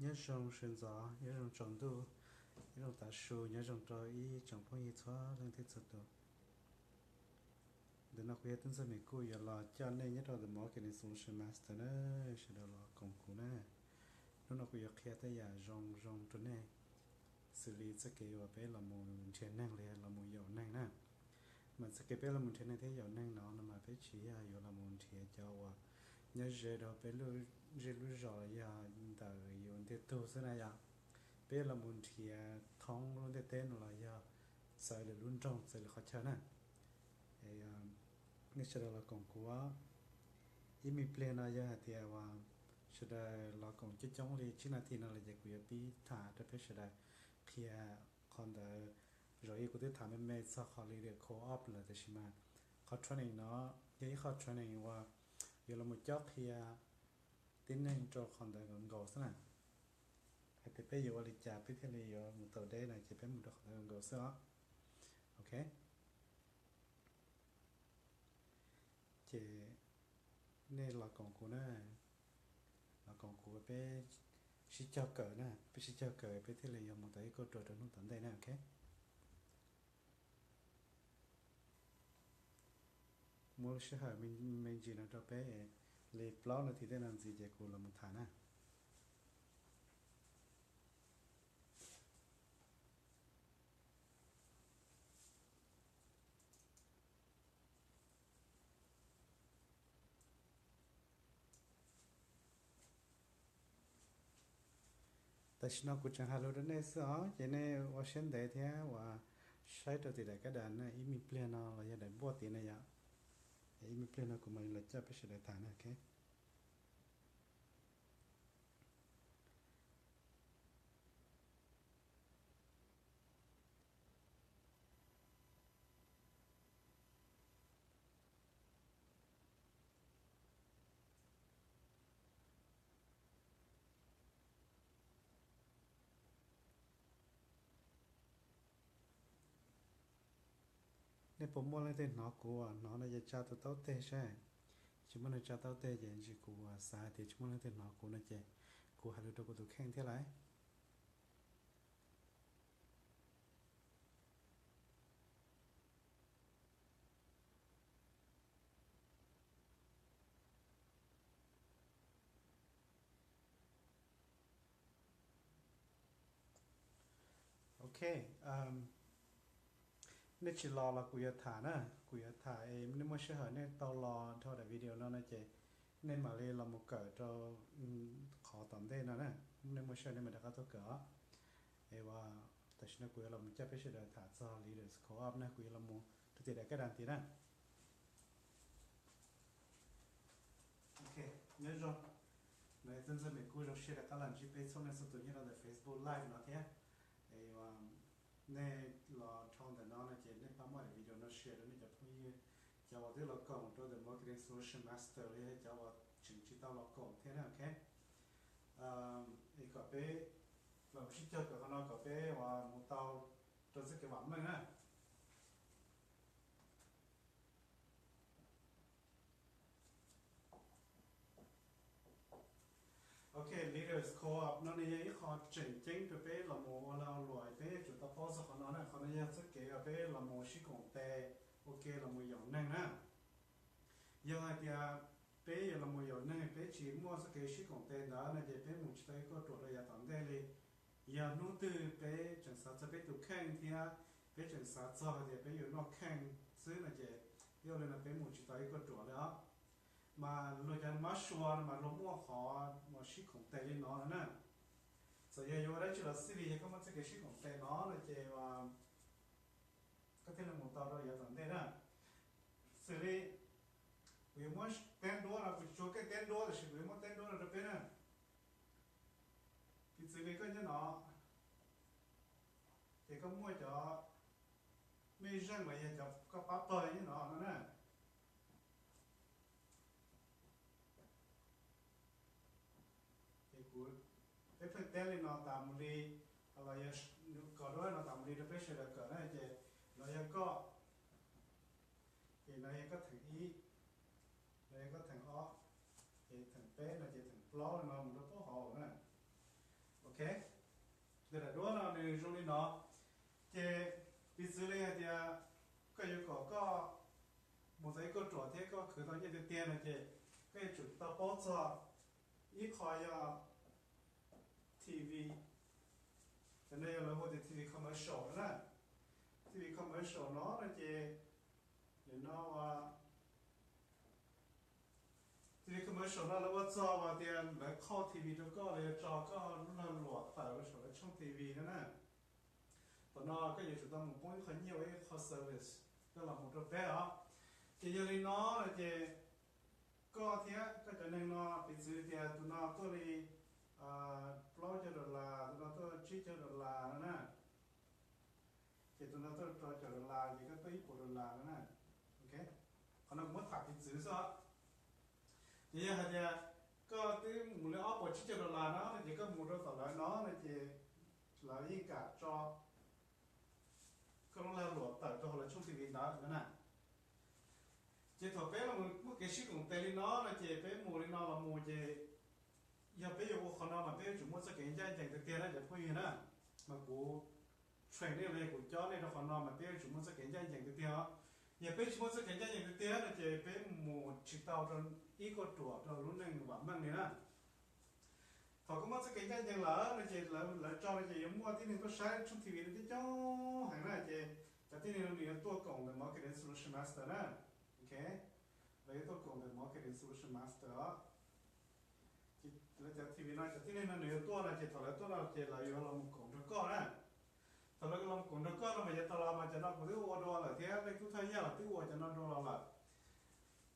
Nyob zoo sawv ntxov, nyob zoo tsaus ntuj, nyob zoo tav su, nyob zoo rau ib tsoom phooj ywg txhua leej txhua tus. Ntawm no kuv yog Tub Ntxawg Mem Kuj yuav los coj nej nyob rau The Marketing Solution Master na, sawv daws los koom kuv na. Hnub no kuv yuav qhia tej yam zoo zoo rau nej, xws li txoj kev uas peb los mus nrhiav neeg los yog los mus yaum neeg na. Mas txoj kev peb los mus nrhiav neeg thiab yaum neeg no no mas peb tsis yog yuav los mus nrhiav cov uas nyob ze rau peb lub zej lub zos los yog ntawm yus ntiag tug xwb na yom. Peb los mus nrhiav thoob lub ntiaj teb no los yog txawv lwm lub nroog txawv lwm qhov chaw na. Nej sawv daws los koom kuv, ib me pliag no yog hais tias uas sawv daws los koom coob coob li tsib nas this no lawm ces kuv yuav pib tham rau peb sawv daws, qhia qhov ntawd. Zaum ib kuv twb tham me me txog qhov leader co-op lawm, tab sis mas qhov training no yog ib qho training uas yuav los mus cob qhia tib neeg rau qhov ntawd nkaus nkaus xwb na. Hais tias peb yuav ua li cas peb thiaj li yuav mus tau deb na, ces peb mus rau qhov ntawd nkaus nkaus xwb os. Ok, ces nej los koom kuv na, los koom kuv, peb sib cog kawm na, peb sib cog kawm peb thiaj li yuav mus tau ib kauj ruam rau hnub tom ntej na, ok. Muab lub sij hawm me ntsis no rau peb li plaub nas this tej no ntxiv ces kuv los mus tham na. Tam sim no kuv tseem hais lus rau nej xwb os, ces nej ua siab ntev thiab uas saib rau tim daim kab das na, ib me pliag no los yog daim npuaj tid na yom. Ib me pliag no kuv mam li los coj peb sawv daws tham na, ok. Nej puas muaj leej twg hnov kuv, hnov no ces tsa tus taub teg saib. Tsis muaj neeg tsa taub teg ces ntsis kuv xav hais tias tsis muaj leej twg hnov kuv no ces kuv hais lus rau kuv tus kheej thiab lauj. Ok, nej tsis los los kuv yuav tham na, kuv yuav tham es nej muaj sij hawm nej tau los dhau daim video no no ces nej mam li los mus kawm rau qhov tom ntej no na. Nej muaj sij hawm nej mam rov qab tuaj kawm os. Es uas tam sim no kuv yuav los mus coj peb sawv daws tham txog Leaders Co-op na, kuv yuav los mus rau tim daim kab das tid na. Ok, nyob zoo. No yog Tub Ntxawg Mem Kuj, zoo siab rov qab los ntsib peb txhua leej txhua tus nyob rau ntawm Facebook Live no thiab. Es nej los dhau ntawm no no ces nej pab muab daim video no share rau nej cov phooj ywg, cov uas twb los koom rau The Marketing Solution Master los yog cov uas tseem tsis tau los koom thiab na, ok. Es kom peb los sib cog kawm qhov no kom peb uas mus tau rau txoj kev vam meej na. Ok, Leaders Co-op no nws yog ib qho tseem ceeb rau peb los mus ua lag ua luam, peb yuav tsum tau paub txog qhov no na. Qhov no yog txoj kev uas peb los mus sib koom tes ua ke los mus yaum neeg na. Yog hais tias peb yuav los mus yaum neeg peb tsis muaj txoj kev sib koom tes ntawd no ces peb mus tsis tau ib kauj ruam rau yav tom ntej li. Yog hnub twg peb tseem xav txog peb tus kheej thiab peb tseem xav txog hais tias peb yuav noj kheej xwb no ces ib ua li no peb mus tsis tau ib kauj ruam li os. Mas luag cov mab sua no mas luag muaj qhov uas sib koom tes li no no na. Txawm yog yuav ua dab tsi los xij li, yog koj muaj txoj kev sib koom tes no no ces koj thiaj li mus tau rau yav tom ntej na. Xws li kuv yuav muab teb duab no, kuv tsuas keej teb duab tab sis kuv yuav muab teb duab no rau peb na. Piv txwv li koj nyob no ces koj muaj cov mej zeej los yog cov koj pab pawg nyob no no na. Ces kuv, peb pheej teb li no tas mus li, los yog kom duab no tas mus li rau peb sawv daws kawm na, ces no yog koj, ces no yog koj theem ib, no yog koj theem ob, ces theem peb no ces theem plaub no mus rau pab hauv na. Ok, daim duab no nws zoo li no. Ces piv txwv li hais tias koj yuav kom koj mus txog ib kauj ruam thiab koj khwv tau nyiaj tiag tiag no ces koj yuav tsum tau paub txog ib qho yog T V, cov no yog lawv hu tias T V commercial na. T V commercial no no ces nim no T V commercial no lawv ua txog uas tias lawv qhoj T V rau koj los yog tso koj lub lag luam tawm rau saum lawv tshooj T V no na. Tam no koj yuav tsum tau mus poob ib qho nyiaj ua ib qho service coj los mus rau peb os. Ces yog li no no ces koj thiab koj cov neeg no piv txwv tias tus no tuaj li plaub caug dollar, tus no tuaj tsib caug dollar no na, ces tus no tuaj rau caum dollar ces koj tuaj ib puas dollar no na. Ok, qhov no kuv muab tham piv txwv xwb os. Ces yog hais tias koj twb mus li ob puas tsib caug dollar no ces koj mus rau tom lawv no no ces lawv yeej kam tso koj lub lag luam tawm rau hauv lawv tshooj T V ntawd no na. Ces thaum peb los muaj kev sib koom tes li no no ces peb mus li no los mus ces yog peb yuav ua qhov no mas peb yuav tsum muaj txoj kev ncaj ncees tiag tiag na cov phooj ywg na. Mas kuv train nej los yog kuv cob nej rau qhov no mas peb yuav tsum muaj txoj kev ncaj ncees tiag tiag os. Yog peb tsis muaj txoj kev ncaj ncees tiag tiag no ces peb mus tsis tau rau ib kauj ruam rau lub neej vam meej li na. Thaum koj muaj txoj kev ncaj ncees lawm no ces lawv tso no ces yuav muaj tib neeg tuaj saib tshooj T V no coob coob heev na ces cov tib neeg no nws yuav tuaj koom ntawm Marketing Solution Master na. Ok, lawv yuav tuaj koom ntawm Marketing Solution Master os. Ces lawv cov T V no cov tib neeg no nws yuav tuaj no ces thaum lawv tuaj no ces lawv yuav los mus koom nrog koj na. Thaum lawv los mus koom nrog koj no mas yav tas los mas cov no kuv twb ua dua lawm thiab nej tub thawj yaj los twb ua cov no dua los lawm.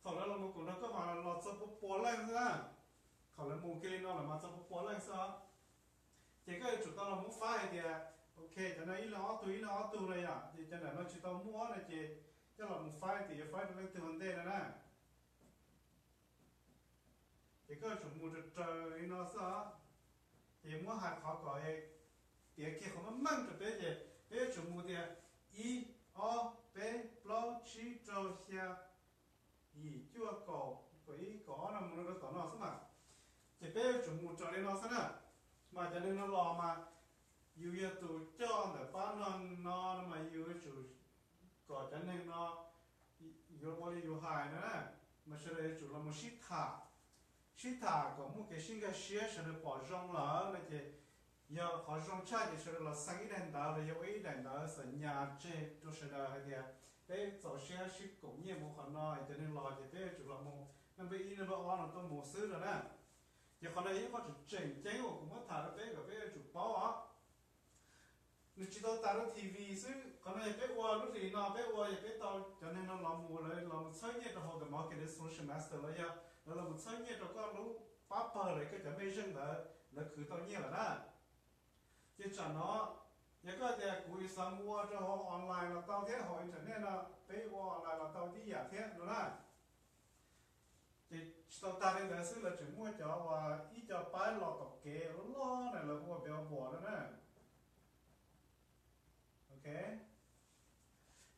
Thaum lawv los mus koom nrog koj mas los txog pua pua leej xwb na. Thaum lawv mus kiag li no lawm mas txog pua pua leej xwb os. Ces koj yuav tsum tau los mus faib hais tias, ok, cov no ib leeg ob tug ib leeg ob tug no yom, ces cov ntawm no tsis tau muaj no ces coj los mus faib tias yuav faib rau leej twg ua ntej no na. Ces koj yuav tsum mus raws raws li no xwb os. Ces yuav muab hais qhov kom tiav kiag qhov meej meej rau peb ces peb yuav tsum mus tias ib, ob, peb, plaub, tsib, rau, xya, yim, cuaj, kaum, kaum ib, kaum ob no mus rau tom no xwb mas. Ces peb yuav tsum mus raws li no xwb na. Mas cov neeg no los mas yus yog tus coj ntawm pab no no no mas yus yuav tsum kom cov neeg no yuav ua li yus hais no na, mas sawv daws yuav tsum los mus sib tham, sib tham kom muaj kev sib nkag siab sawv daws pom zoo lawm no ces yog qhov zoo tshaj ces sawv daws los xee ib daim ntawv los yog ua ib daim ntawv xam nyas tseg rau sawv daws hais tias peb txaus siab sib koom nyiaj mus qhov no es cov neeg los ces peb yuav tsum los mus number ib number ob no tuaj mus xwb no na. Ces qhov no yog ib qho tseem tseem ceeb uas kuv muab tham rau peb kom peb yuav tsum paub os. Nws tsis tau tas rau T V xwb, qhov no yog peb ua lub hlis no peb ua yog peb tau cov neeg no los mus lawv los mus txhawb nyiaj rau hauv ntawm Marketing Solution Master los yog lawv los mus txhawb nyiaj rau koj lub pab pawg los koj cov mej zeej ntawd lawv khwv tau nyiaj lawm na. Ces tsam no yog koj tias kuv xav mus ua rau hauv online los tau thiab hauv internet no peb ua online los tau tib yam thiab no na. Ces tsis tau tag li ntawd xwb lawv tseem muaj cov uas ib co paib los tom kev loj loj na lawv hu ua billboard no na. Ok,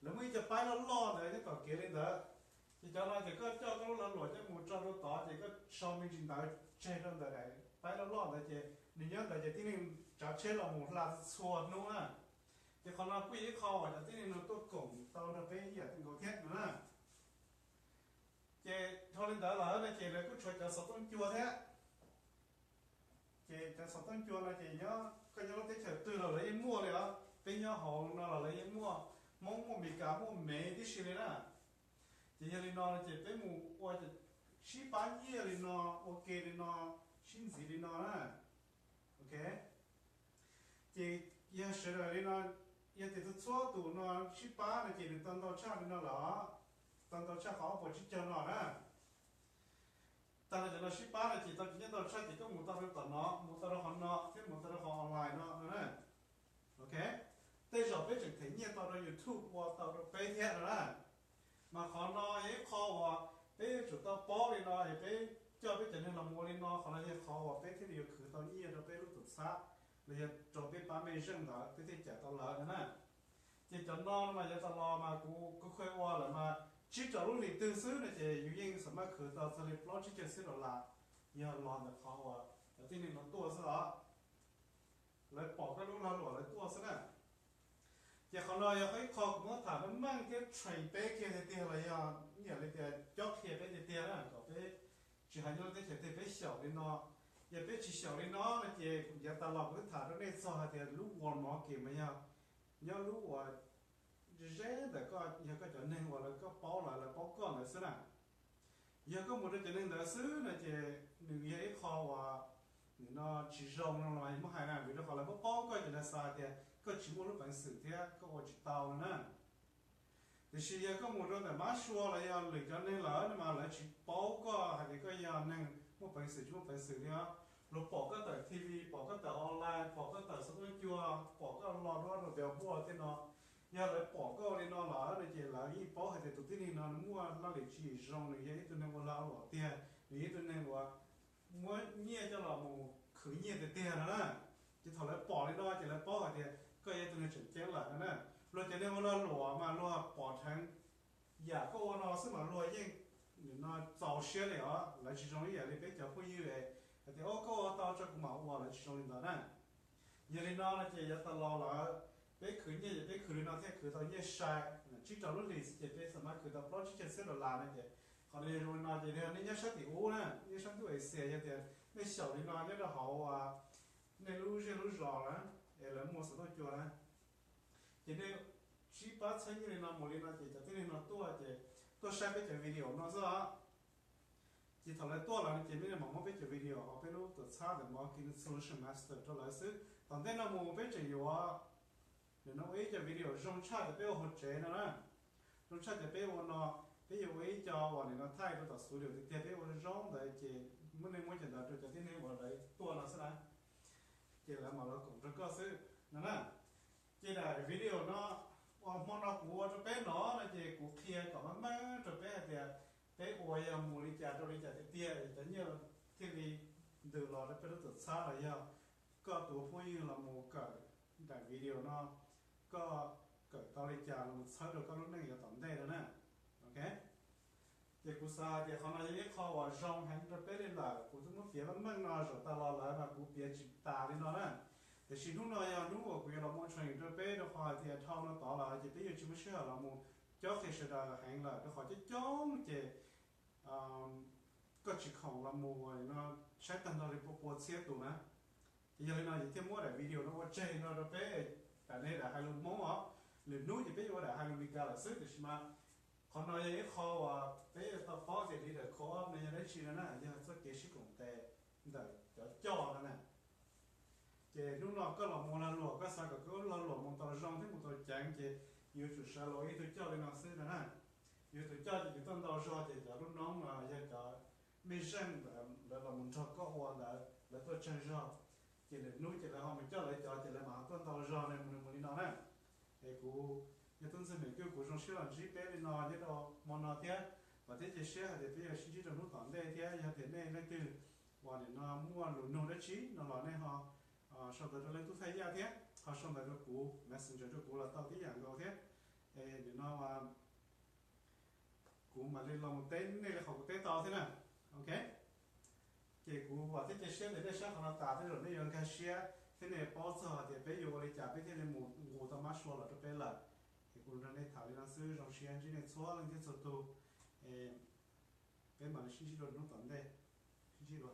lawv muaj ib co paib loj loj ntawd nyob tom kev li ntawd. Ces cov no ces koj coj koj lub lag luam coj mus tso rau tod ces koj sau me ntsis ntawv tseg rau ntawm daim paib loj loj ntawd ces nws nyob ntawd ces tib neeg tsav tsheb los mus hla txhua hnub na. Ces qhov no kuj yog ib qho uas cov tib neeg no tuaj koom tau nrog peb ib yam nkaus thiab no na. Ces dhau li ntawd lawm no ces lawv kuj tshuav cov xov tooj cua thiab. Ces cov xov tooj cua no ces nyob koj nyob lub teb chaws twg los lawv yeej muaj li os, peb nyob hauv no los lawv yeej muaj, Hmoob muaj, Meskas muaj, Mev tib si li na. Ces yog li no ces peb mus ua sib pab nyiaj li no, ua ke li no, sib ntxiv li no na. Ok, ces yog sawv daws li no, yog tias txhua txhua tus no sib pab no ces nws tau ntau tshaj li no lawm, tau ntau tshaj qhov ob puas tsib caug no na. Tag nrho cov no sib pab no ces tau cov nyiaj ntau tshaj ces koj mus tau rau tom no, mus tau rau qhov no thiab mus tau rau qhov online no no na. Ok, tej zaum peb tseem them nyiaj tau rau YouTube ua tau rau peb thiab no na. Mas qhov no yog ib qho uas peb yuav tsum tau paub li no es peb coj peb cov neeg los mus ua li no, qhov no yog qhov uas peb thiaj li yuav khwv tau nyiaj rau peb lub tuam txhab los yog rau peb pab mej zeej ntawd peb thiaj cawm tau lawv no na. Ces cov no no mas yav tas los mas kuv kuj kheev ua lawm mas tsib rau lub hlis twg xwb no ces yus yeej xam maj khwv tau txog li plaub tsib caug xib dollar, yog los ntawm qhov uas cov tib neeg no tuaj xwb os. lawv pom koj lub lag luam lawv tuaj xwb na. Ces qhov no yog ib qho kuv muab tham meej meej thiab train peb kiag tiag tiag los yog ib yam li tias cob qhia peb tiag tiag na kom peb tsis hais nyob lub teb chaws twg peb xyaum li no. Yog peb tsis xyaum li no no ces yav tas los kuv twb tham rau nej txog hais tias lub uas mov kis mas yog nyob lub uas ze ntawm koj, yog koj cov neeg uas lawv koj paub lawv, lawv paub koj ntawd xwb na. Yog koj mus rau cov neeg ntawd xwb no ces nws yog ib qho uas nim no tsis zoo no los muab hais na, vim rau qhov lawv muab paub koj ces lawv xav tias koj tsis muaj lub peev xwm thiab koj ua tsis tau no na. Tiam sis yog koj mus rau ntawm mab sua los yog lwm cov neeg lawm no mas lawv tsis paub koj hais tias koj yog neeg muaj peev xwm tsis muaj peev xwm li os. Luag pom koj tawm T V, pom koj tawm online, pom koj tawm xov tooj cua, pom koj lo duab rau pia npuaj tej no. Yog lawv pom koj li no lawm no ces lawv yeej paub hais tias tus tib neeg no nws muaj laj lim tswv yim zoo, nws yog ib tug neeg ua lag ua luam tiag, nws yog ib tug neeg uas muab nyiaj coj los mus khwv nyiaj tiag tiag no na. Ces thaum lawv pom li no ces lawv paub hais tias koj yog ib tug neeg tseem ceeb lawm no na. Luag cov neeg ua lag luam mas luag pom dheev yam koj ua no xwb mas luag yeej nim no txaus siab li os, lawv tsis zoo ib yam li peb cov phooj ywg hais tias o koj ua tau rau kuv mam ua, lawv tsis zoo li ntawd na. Yog li no no ces yav tas los lawm peb khwv nyiaj ces peb khwv li no thiaj khwv tau nyiaj sai, tsib rau lub hlis xwb ces peb xam mab khwv tau plaub tsib caug txhiab dollar no ces qhov no yog zoo li no ces yog nej nyob sab tim ub na, nyob sab ntuj Asia yog tias nej xyaum li no nyob rau hauv nej lub zej lub zos na, es lawv muag xov tooj cua na, ces nej tsib pab txhiab nyiaj li no mus li no ces cov tib neeg no tuaj ces tuaj saib peb cov video no xwb os. Ces thaum lawv tuaj lawm no ces nej mam muab peb cov video hauv peb lub tuam txhab ntawm Marketing Solution Master rau lawv xwb. Tom ntej no mus peb tseem yuav nim no ua ib co video zoo tshaj tias peb ua hauv tsev no na. Zoo tshaj tias peb ua no, peb yuav ua ib co uas nim no thaij rau tom studio tiag tiag, peb ua zoo ntawd ces muab nej muab cov ntawd rau cov tib neeg uas lawv tuaj no xwb na, ces lawv mam los koom rau koj xwb no na. Ces daim video no uas hmo no kuv ua rau peb no no ces kuv qhia kom meej meej rau peb hais tias peb ua yog mus li cas rau li cas tiag tiag es cov nyiaj thiaj li ntws los rau peb lub tuam txhab los yog koj tus phooj ywg los mus kawm daim video no, koj kawm tau li cas los mus txhawb rau koj lub neej yav tom ntej no na. Ok, ces kuv xav hais tias qhov no yog ib qho uas zoo heev rau peb li lawm, kuv twb muab piav meej meej no zaum tas los lawm mas kuv piav tsis tas li no na. Tiam sis hnub no yog hnub uas kuv yuav los ua training rau peb rau qhov hais tias dhau no tod lawm ces peb yuav tsis muaj sij hawm los mus cob qhia sawv daws heev lawm rau qhov coob coob ces koj tsis khoom los mus no saib tag nrho li pua pua txhiab tus na. Ces yog li no ces thiaj muab daim video no ua tseg no rau peb, daim ne daim hais lus Hmoob os, lwm hnub ces peb yuav ua daim hais lus Meskas lawm xwb, tiam sis mas qhov no yog ib qho uas peb yuav tau paub tias leader co-op no yog dab tsi no na, yog txoj kev sib koom tes ntawm cov coj no na. Ces hnub no koj los mus lag luam, koj xav kom koj lag luam mus tau zoo thiab mus tau ceev ces yuav tsum sawv los ib tug coj li no xwb no na. Yuav tus coj ces yuav tuaj ntau zog ces cov lub noob no yog cov mej zeej ntawd lawv los mus nrog koj ua ntawd lawv tuaj tsawg zog, ces lwm hnub ces lawv ho mus coj lawv cov ces lawv mam tuaj ntau zog na, mus mus li no na. Es kuv yog tub ntxwg Mem Kwj kuv zoo siab los ntsib peb li no nyob rau hmo no thiab, vam thiab cia siab hais tias peb yuav sib ntsib rau hnub tom ntej thiab. Yog tias nej leej twg uas nim no muaj lus nug dab tsi no los nej ho sau ntawv rau leej tub Thaj Yaj thiab ho sau ntawv rau kuv, messenger rau kuv los tau tib yam nkaus thiab. Es nim no kuv mam li los mus teb nej li qhov kuv teb tau thiab na. Ok, ces kuv vam thiab cia siab tias nej saib qhov no tas tej zaum nej yuav nkag siab thiab nej paub txog tias peb yuav ua li cas peb thiaj li mus nqus tau mab sua los rau peb lawm. Es kuv nrog nej tham li no xwb, zoo siab ntsib nej txhua leej thiab txhua tus. Peb mam li sib ntsib dua hnub tom ntej, sib ntsib dua.